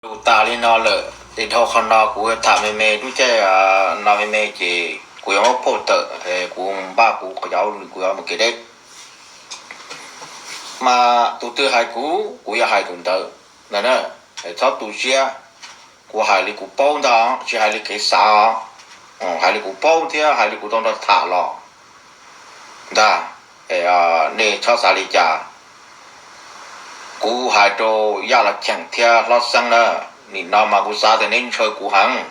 Lus tas li no lawm, ces dhau qhov no kuv yuav tham me me, lub caij no me me ces kuv yuav muab phauj tawm, kuv npaj kuv cov, kuv yuav mus kev deb. Mas tus twg hais kuv, kuv yuav hais tus ntawd ntag na. Txhob tu siab, kuv hais li kuv paub ntag, tsis hais li kev xav os. Hais li kuv paub thiab hais li kuv tau nrog tham los ntag. Nej txhob xav li cas. Kuv hais rau Yaj Los Cheem thiab Hlob Xeeb na, nim no mas kuv xav tias neb ntshaw kuv heev.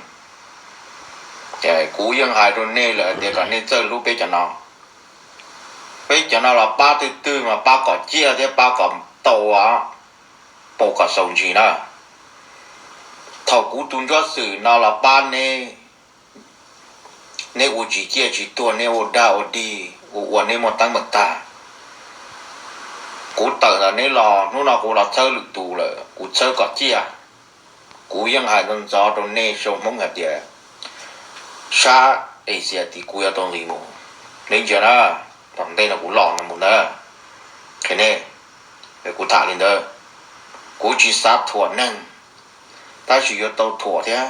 Kuv yeej hais rau nej lawm tias kom nej txawj hlub peb cov no. Peb cov no los pab twg twg mas pab kom ciaj thiab pab kom tau, pab kom xaus ntsis na. Thaum kuv tus ntsuab xwm no los pab neb, neb ua tsis ciaj tsis tuag, neb ua dag ua dig, ua ua neb muaj teeb meem tag. Kuv tawm ntawm neb los, hnub no kuv los txhawb lwm tus lawm, kuv txhawb kom ciaj. Kuv yeej hais ntxov ntxov rau nej sau Hmoob hais tias sab Asia tid kuv yuav tau nqis mus. Nej ntsia na, tom ntej no kuv los no mus ntag, qhia nej, kuv tham li ntawd. Kuv tsis xav thuam neeg, tab sis yuav tau thuam thiab.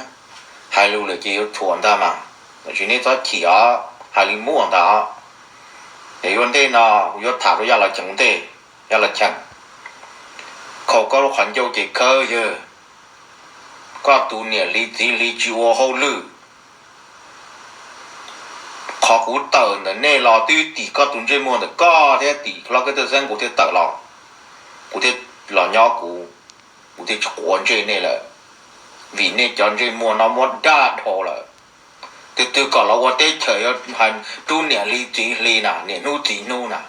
Hais lus lawm ces yuav thuam ntag mas, tab sis nej txhob chim os, hais li muaj ntag os. Es ua ntej no kuv yuav tham rau Yaj Los Cheem ua ntej. Yaj Los Cheem, khaum koj lub qhov ncauj ces khawb yawg, koj tus niam hli txiv hli tsis ua hauj lwm. Qhov kuv tawm ntawm nej los twb tim koj tus ntsej muag ntawm koj thiab tim Hlob Kab Tawj Xeeb kuv thiaj tawm los, kuv thiaj los nyob kuv, kuv thiaj tsis quav ntsej nej lawm, vim nej cov ntsej muag no muab dag dhau lawm. Twg twg kom los ua teb chaws yuav hais rub niam hli txiv hli na, niam hnub txiv hnub na.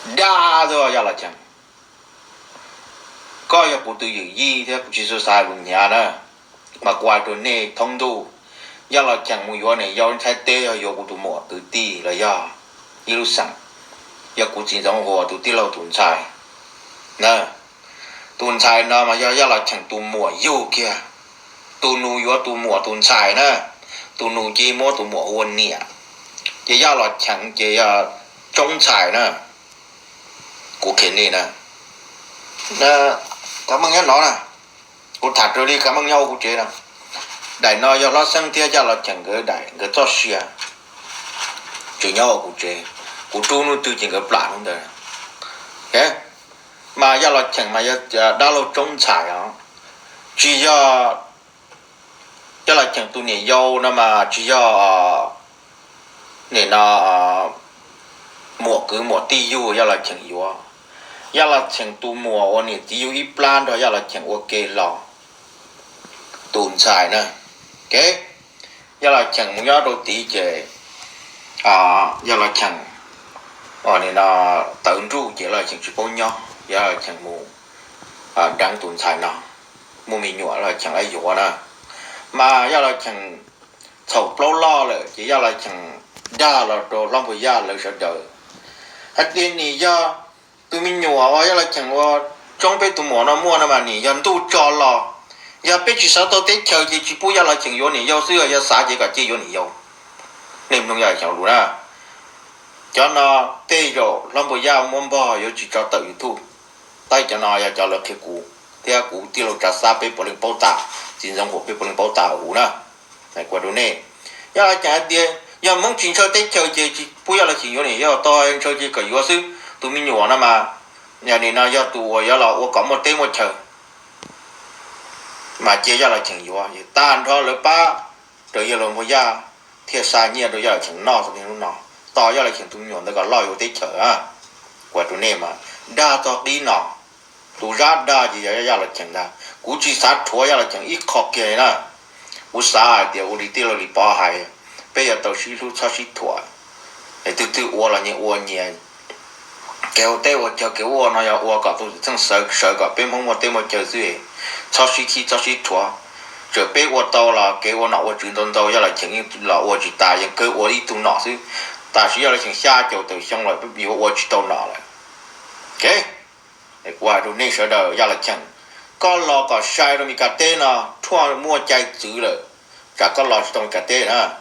Dag xwb Yaj Los Cheem. Koj yog kuv tus ywm yij thiab kuv tsis txhob xav lus hnyav na, mas kuv hais rau nej thoob ntuj, Yaj Los Cheem mus yuav niam yau Thaib teb yog yuav kuv tus muam kwv tij los yog ib lub xeem, yog kuv txiv Ntxoov Huas tus tij laug tus ntxhais na. Tus ntxhais no mas yog Yaj Los Cheem tus muam yug kiag. Tus nus yuav tus muam tus ntxhais na, tus nus cia muab tus muam hu ua niam, ces Yaj Los Cheem ces yog Tsoob Ntxhais na. Kuv qhia nej na. Kav meej nyob no na, kuv tham raws li kav meej nyob hauv kuv tsev no. Daim no yog Hlob Xeeb thiab Yaj Los Cheem nkawd daim nkawd txoj sia, tseem nyob hauv kuv tsev. Kuv rub hnub twg ces nkawd plam hnub ntawd. Mas Yaj Los Cheem mas yog dab laug Tsoob Ntxhais os, tsis yog Yaj Los Cheem tus niam yau no mas tsis yog nim no muam kwv muam tij yug Yaj Los Cheem yuav. Yaj Los Cheem tus muam uas niam txiv yug ib plab nrog Yaj Los Cheem ua ke los, tus ntxhais na. Ke, Yaj Los Cheem mus nyob rau tid ces Yaj Los Cheem nim no tawv nruj ces Yaj Los Cheem tsis paub nyob, Yaj Los Cheem mus deev tus ntxhais no, muaj me nyuam Yaj Los Cheem lawv yuav na. Mas Yaj Los Cheem txhaum plaub loj lawm ces Yaj Los Cheem dag los rau Hlob Npuag Yaj lawv sawv daws hais tias nim yog tus me nyuam uas Yaj Los Cheem ua Tsoob peb tus muam no muaj no mas nim yog ntuj tso los, yog peb tsis sawv tau teb chaws ces tsis pub Yaj Los Cheem yuav niam yau xwb, yog xav ces kom cia yuav niam yau. Nej mloog Yaj Los Cheem lus na. Cov no tej zaum Hlob Npuag Yaj muab npog yuav tsis tso tawm YouTube. Tab cov no yog cov lawv qhia kuv, thiab kuv tij laug Tsav Xab peb puav leej paub tas, txiv Ntxoov Huas peb puav leej paub tas huv na. Kuv rau nej, Yaj Los Cheem hais tias yog Hmoob tsis ntshaw teb chaws ces tsis pub Yaj Los Cheem yuav niam yau, tau ntshaw ces kom yuav xwb. Tus me nyuam no mas, yog nim no yog tus uas yuav los ua kom muaj teb muaj chaw, mas cia Yaj Los Cheem yuav. Tag nrho lawv pab rau Yaj Los Npuag Yaj thiaj xa nyiaj rau Yaj Los Cheem noj txog niaj hnub no, tos Yaj Los Cheem tus me nyuam ntawd kom loj yuav teb chaws. Kuv rau nej mas, dag txog qib no, tus zab dag ces yog Yaj Los Cheem ntag. Kuv tsis xav rhuav Yaj Los Cheem ib qho kiag li na. Kuv xav hais tias ua li tij laug Lis Pov hais, peb yuav tau sib hlub txhob sib thuam. Es twg twg ua los nyias ua nyias. Kev ua teb ua chaw kev ua no yog ua kom tus xwm txheej sawv sawv kom peb Hmoob muaj teb muaj chaw xwb, txhob sib khib txhob sib rhuav. Txawm peb ua tau los kev ua nom ua tswv ntau ntau Yaj Los Cheem los ua tsis tas, yeej kawg ua ib tug nom xwb. Tam sim Yaj Los Cheem xya caum tawm xyoo lawm yuav ua tsis tau nom lawm. Kuv hais rau nej sawv daws, Yaj Los Cheem, koj los kom sai rau Mes Kas teb no, tshuaj muaj cai txwv lawm, tsam koj los tsis tau Mes Kas teb na.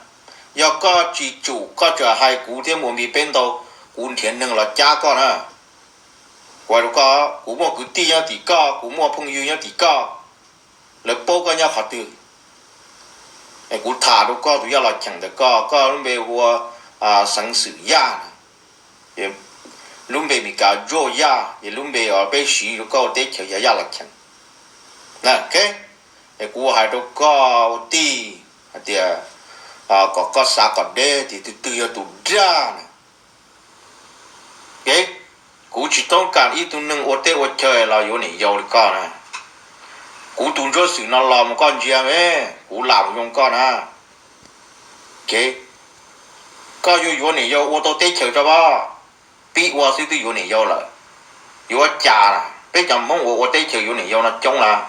Yog koj tsis tsum, koj tseem hais kuv thiab Muas Npis peb ntau, kuv nrhiav neeg los cab koj na. Kuv hais rau koj, kuv muaj kwv tij nyob tim koj, kuv muaj phooj ywg nyob tim koj, lawv paub koj nyob qhov twg. Kuv tham rau koj tus Yaj Los Cheem ntawm koj, koj lub npe hu ua Xeev Xwm Yaj, lub npe Meskas Joe Yaj, es lub npe uas peb siv rau koj ua teb chaws yog Yaj Los Cheem. Es kuv hais rau koj ua tij hais tias kom koj xav kom deb tias tus twg yog tus dag na. Kuv tsis toob kas ib tug neeg ua teb ua chaw los yuav niam yau li koj na. Kuv tus Ntsuab Xwm no los mus koj ntsia me, kuv lam mus zoo koj na. Koj yuav yuav niam yau ua tau teb chaws rau pob, pib ua xwb twb yuav niam yau lawm. Yuav cas, peb cov Hmoob uas ua teb chaws yuav niam yau no coob lawm.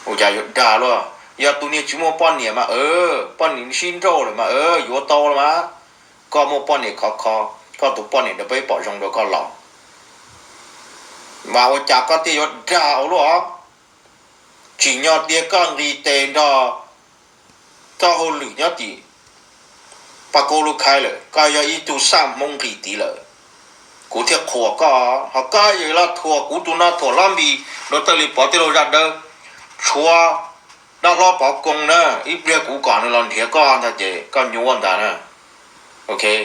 Ua cas yuav dag luaj? Yog tus niag tsis muaj poj niam mas, poj niam sib nrauj lawm mas yuav tau los mas. Koj muaj poj niam khov kho, koj tus poj niam nrog peb pom zoo rau koj los, mas ua cas koj thiaj yuav dag ua luaj? Tsim nyog tias koj nqis tes nrog txoj hauj lwm nyob tim Paj Kaub Lub Khaib lawm, koj yog ib tug xaj Hmoob nqis tid lawm, kuv thiaj qhuas koj. Ho koj yuav los thuam kuv tus no thuam Lob Npis, Dr. Lis Pov tij laug Zaj Dawb, tshuav dab hlob Pov Koo na, ib pliag kuv kom nws los nrhiav koj ntag ces koj nyuaj ntag na. Ok,